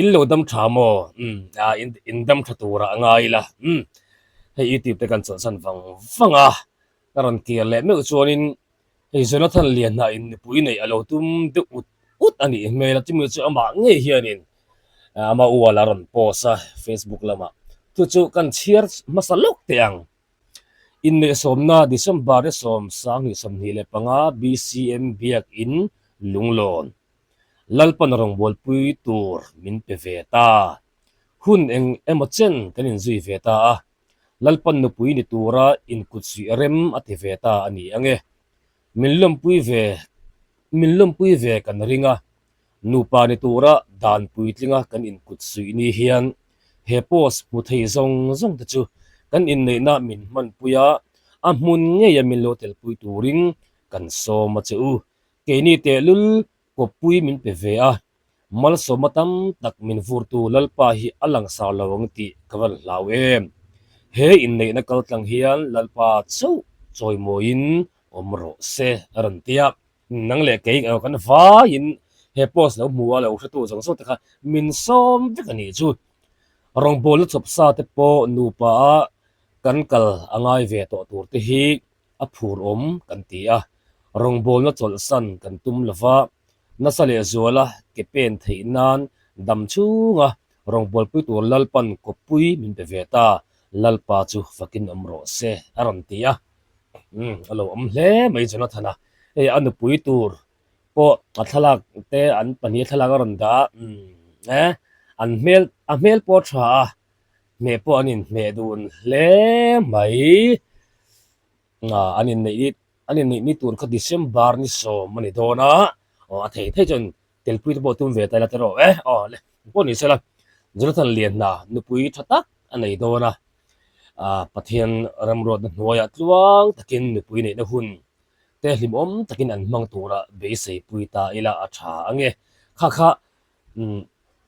In lo dam tha maw? Umm a in in dam tha turah a ngai ila. Umm hei youtube te kan chawlhsan vang vang a, ka rawn kir leh meuh chuanin hei Jonathan Lianhna in nupui neih a lo tum deuh ut ut a nih hmel a, chumi chu amah ngei hianin ama ual a rawn post a facebook lamah. Chu chu kan chhiar hmasa lawk teh ang. Inneihsawmna December ni 10, 2025 BCM Biakin Lunglawn. Lalpan rawngbawlpui tur min pe ve ta. Hun eng emaw chen kan inzui ve ta a, Lalpan nupui ni tura inkutsuih rem a ti ve ta a ni ang e. Min lawmpui ve min lawmpui ve kan ring a, nupa ni tura dan puitlinga kan inkutsuih ni hian he post hmu thei zawng zawng te chu kan inneihna min hmanpui a, a hmun ngeia min lo telpui turin kan sawm a che u. Keini tehlul kawppui min pe ve a, malsawma tam tak min vurtu Lalpa hi a langsar lo ang tih ka van hlau em. He inneihna kaltlang hian Lalpa chauh chawimawiin awm rawh se a rawn ti a. Nang leh kei erawh kan vaiin he post lo hmu a lo hretu zawng zawng te kha min sawm vek a nih chu. Rawngbawlna chawpsa te pawh nupa a kan kal a ngai ve tawh tur te hi a phur awm kan ti a, rawngbawlna chawlhsan kan tum lova, nasa leh zuala ke pen theih nan dam chhunga rawngbawlpui tur Lalpan kawppui min pe ve ta, Lalpa chu fakin awm rawh se a rawn ti a. Umm a lo awm hle mai Jonathan-a, hei a nupui tur pawh a thlalak te an pahnih a thlalak a rawn dah a, umm eh an hmel a hmel pawh a tha a, Hmeh pawh an inhmeh dun hle mai. An inneih an inneih ni tur kha December ni sawm a ni dawn a, aw a thei thei chuan telpui te pawh tum ve ta ila tiraw e, aw le pawh ni sela Jonathan Lianhna nupui tha tak a nei dawn a, Pathian remruatna hnuaiah tluang takin nupui neihna hun te hlimawm takin an hmang tura beisei pui ta ila a tha ange. Kha kha Umm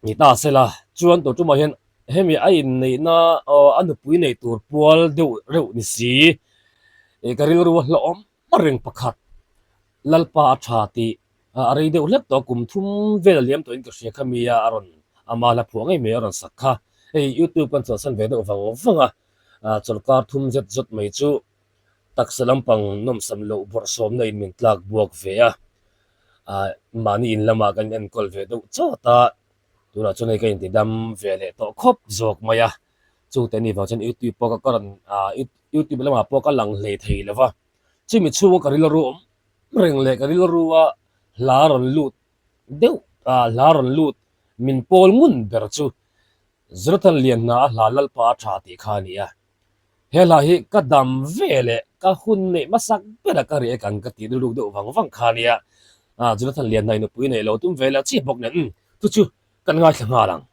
ni ta sela chuan tun tumah hian hemi a inneihna aw a nupui neih tur pual deuh reuh ni si ih ka rilru a hlauhawm reng pakhat Lalpa a tha tih a rei deuh hlek tawh a kum thum vel a liam tawhin ka hria kha mi a a rawn ama hla phuah ngei mai a rawn sak kha hei youtube kan chhuahsan ve deuh vang vang a ah chawlhkar thum zet zawt mai chu taksa lampang nawmsam loh bawrhsawmna in min tlak buak ve a. ah mahni in lamah kan enkawl ve deuh chawt a, tunah chuan hei ka inti dam ve leh tawh khawp zawk mai a, chute ni vang chuan youtube pawh ka rawn ah youtube lamah pawh ka lang hlei thei lo va, chumi chhunga ka rilru awm reng leh ka rilrua hla rawn lut deuh ah hla rawn lut min pawl ngun ber chu Jonathan Lianhna a hla Lalpa a tha tih kha a ni a. He hla hi ka dam ve leh ka hun neih hmasak bera ka riak ang ka tih rilruk deuh vang vang kha a nia. Ah Jonathan Lianhna nupui neih lo tum ve leh chiah bawk nen umm chu chu kan ngaithla nghal ang.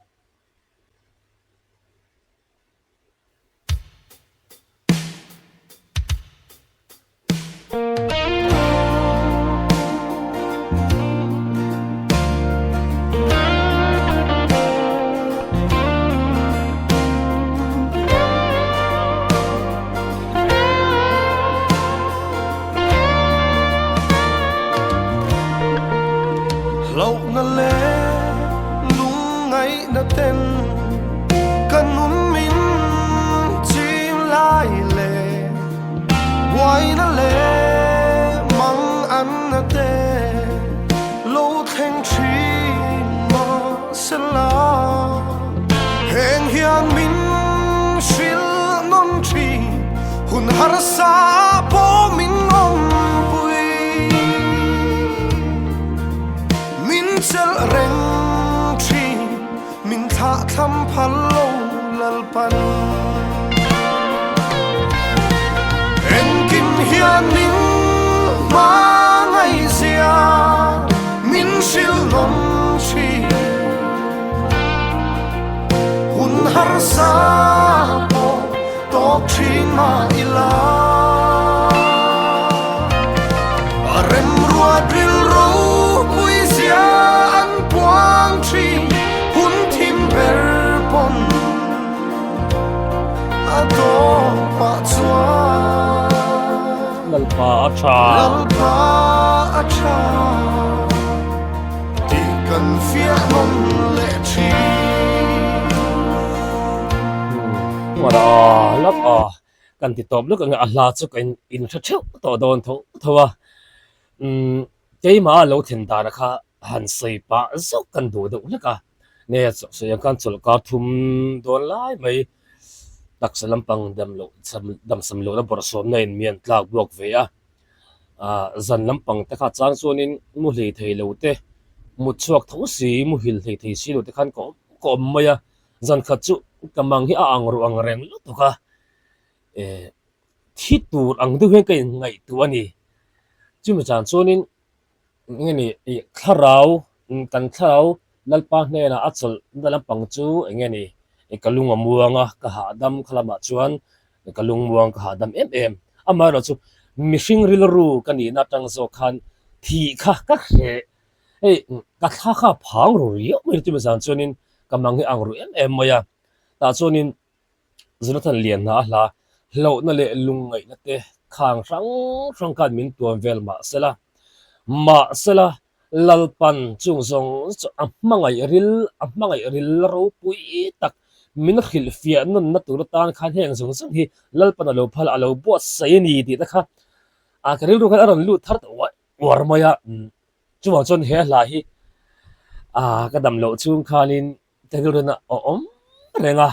Hlauhna leh lungngaihna ten ka nun min chim lai leh Buaina leh mang anna te lo thleng thin mahsela heng hian min hrilh nawn thin hun harsa pawh min awmpui min chelh reng thin Min thlah thlam phal lo Lalpan. Engkim hian min hma ngaihzia min hrilh nawn thin. Hun harsa pawh tawk thin mah ila. A remruat rilru puizia an puang thin hun thim ber pawn a tawpah chuan Lalpa a tha. Lalpa a tha tih kan fiah nawn leh thin. Hmara lak a kan ti tawp lawk ang a hla chu ka in hre theuh tawh dawn tho tho a umm keimah a lo thlen dan kha han sawi pah zawk kan duh deuh hlek a nge sawi ang khan chawlhkar thum dawn lai mai taksa lampang dam loh damsam lohna bawrhsawmna in mi an tlak buak ve a. Ah zan lampang te kha chang chuanin mu hlei thei lo te mut chhuak tho si muhil hlei thei si lo te khan ka awm ka awm mai a zan khat chu ka mang hi a ang ruh ang reng lutuk a eh thi tur ang deuh hian ka inngaihtuah a ni chumi chan chuanin Eng nge ni ih thlarau kan thlarau Lalpa hnenah a chawlh na lampang chu eng nge ni ih ka lung a muang a ka hahdam kha lamah chuan ka lung muang ka hahdam em em. Amaherawh chu mihring rilru ka nihna atang zawk khan thih kha ka hreh hei ka thla kha a phang ru riau mai chumi zan chuanin ka mang hi a ang ru em em mai a tah chuanin Jonathan Lianhna a hla hlauhna leh lungngaihna te khang hrang hrang khan min tuam vel mahsela, mahsela Lalpan chung zawng chu a hmangaih ril, a hmangaih ril ropui tak min hrilhfiah nawnna tur atan khan heng zawng zawng hi Lalpan a lo phal a lo buatsaih a ni tih te kha a ka rilru khan a rawn lut thar ta uar uar mai a, chuvang chuan he hla hi ka dam loh chhung khanin Ka rilruna a awm reng a,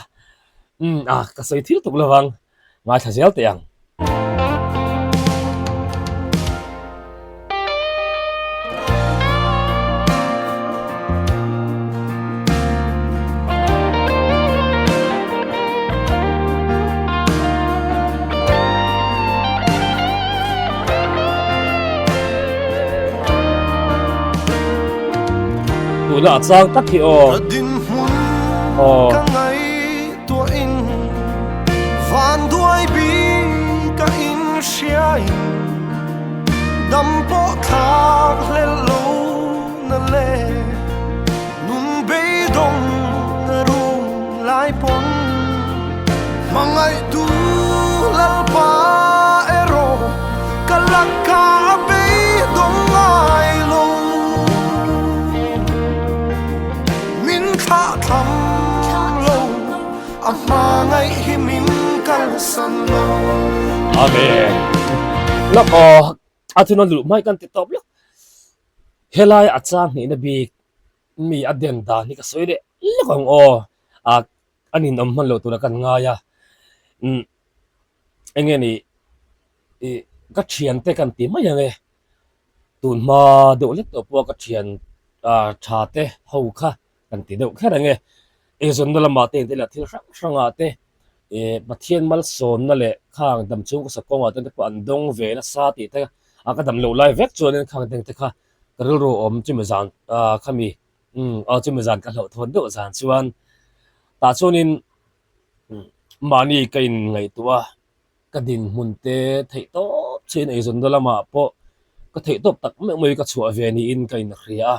umm a ka sawi thil tuk lovang, ngaithla zel teh ang. Tuna a chang tak hi aw. Ka dinhmun Aw. ka ngaihtuahin vanduai bik a inhriain dam pawh thlak hlel lo na le nun beidawng na rum lai pawn hmangaihtu Lalpa erawh ka laka a beidawng ngai lo. Min thlah tham lo a hmangaih hi min kalsan lo. Amen. Lawk aw a thunawn luh hmai kan ti tawp lawk. Helai a chang hnihna bik mi a den dan hi ka sawi leh lawk ang aw. A a ninawm hman loh tura kan ngai a. Umm eng nge ni ih ka thiante kan ti mai ang e. Tun hma deuh lek tawh pawh ka thian ah tha te ho kha kan ti deuh kher ang e. Eizawnna lamah te engte leh thil hrang hrangah te ih Pathian malsawmna leh khang dam chhung ka sa kawngah te pawh an dawng ve nasa tih te a ka dam loh lai vek chuanin khang deng te kha ka rilru awm chumi zan ah khami umm aw chumi zan ka hlauhthawn deuh zan chuan tah chuanin mahni ka inngaihtuah a. Ka dinhmun te theih tawp chiin eizawnna lamah pawh ka theih tawp tak meuh mai ka chhuah ve niin ka inhria a.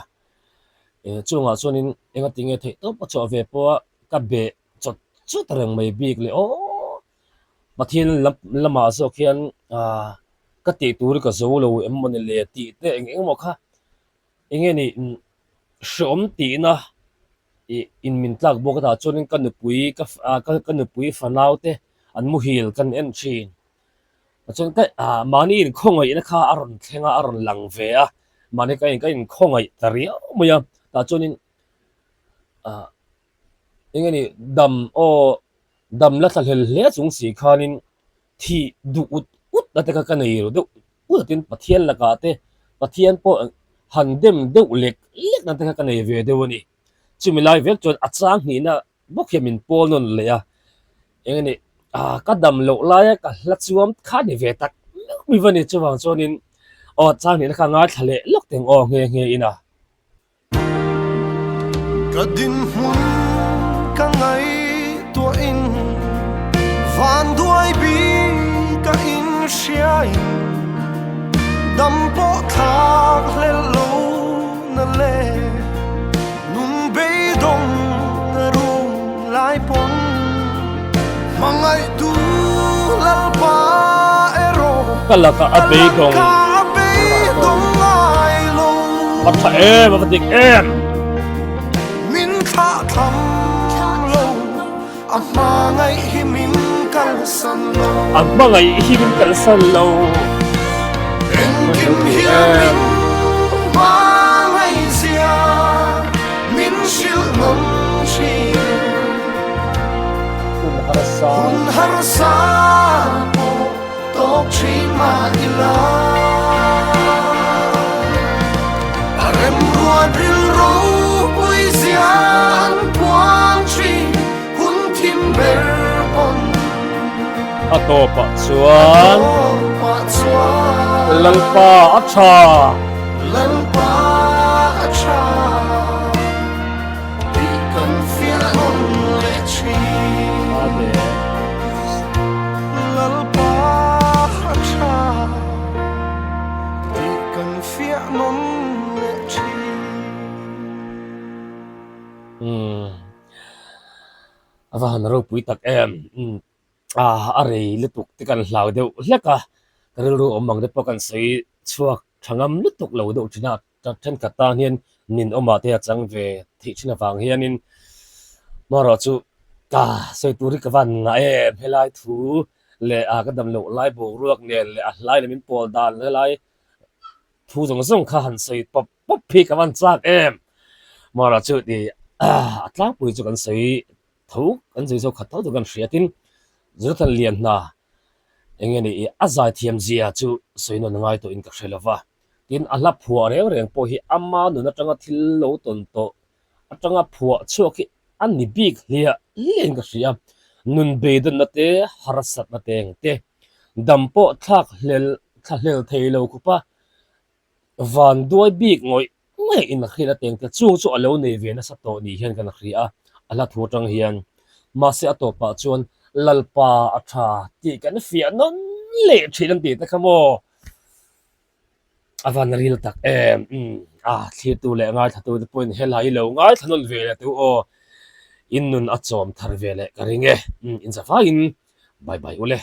Chungah chuanin engati nge theih tawp ka chhuah ve pawha ka beh chawt chawt reng mai bik leh aw Pathian lamah zawk hian ka tih tur hi ka zo lo em maw ni le tih te eng eng emaw kha eng nge ni hreawm tihna ih in min tlak bawk a tah chuanin ka nupui ka ka nupui fanau te an muhil kan en thin chuan ka ah mahni inkhawngaihna kha a rawn thleng a a rawn lang ve a mahni ka ka inkhawngaih ta riau mai a tah chuanin ah eng nge ni dam aw dam la thlahlel hle chung si khanin thih duh ut ut na te kha ka nei ru deuh ut a tin Pathian lakah te Pathian pawh han dem deuh lek lek na te kha ka nei ve deuh a ni chumi lai vek chuan a chang hnihna bawk hian min pawl nawn leh a eng a ni ah ka dam loh laia ka hla chuam kha ni ve tak meuh mai va ni chuvang chuanin aw chang hnihna kha ngaithla leh lawk teng aw nghe nghe in a. Ka dinhmun ka ngaihtuahin vanduai bik a inhriain dam pawh thlak hlel lo na le nun beidawng na rum lai pawn hmangaihtu Lalpa erawh Ka lakah a ka beidawng lakah a beidawng ngai lo. A tha em a va dik em. Min thlah tham lo a hmangaih hi min. san lo. A hmangaih hi min kalsan lo. Engkim hian min hmangaih zia min hrilh nawn thin. Hun harsa. Hun harsa pawh tawk thin mah ila. A remruat rilru pui zia an puang thin. Hun thim ber pawn. A tawpah chuan. A tawpah chuan. Lalpa a tha. Lalpa a tha. Tih kan fiah nawn leh thin. Lalpa a tha. Tih kan fiah nawn leh thin. Umm. A va han ropui tak em? Umm ah a rei lutuk te kan hlau deuh hlek a, ka rilru awm ang te pawh kan sawi chhuak tha ngam lutuk lo deuh thin a, thenkhat tan hian nin awmah te a chang ve theih thin avang hianin amaherawh chu ah sawi tur hi ka van ngah em helai thu leh ah ka dam loh lai boruak nen leh a hlai leh min pawl dan helai thu zawng zawng kha han sawi pawp pawp hi ka van chak em mara chu ti a tlangpui chu kan sawi tho kan sawi zo khat tho chu kan hria tin Jonathan Lian hna eng nge ni a zaithiam zia chu sawi nawn ngai tawhin ka hre lova tin a hla phuah reng reng pawh hi ama nun atanga thil lo tawn tawh atanga phuah chhuak hi a ni bik hliah hliahin ka hria nun beidawnna te harsatna te eng te dam pawh thlak hlel thla hlel thei lo khawpa Van duai bik ngawih ngawih in a hriat a teng te chung chu a lo nei ve nasa tawh ni hian kan hria a, a hla thu atang hian. Mahse a tawpah chuan Lalpa a tha tih kan fiah nawn leh thin an tih te kha maw? A van ril tak em? Umm a thlirtu leh ngaithlatu te pawhin helai lo ngaithla nawn ve leh teu aw. In nun a chawm thar ve leh ka ring e. Umm in zafaiin bye bye ule.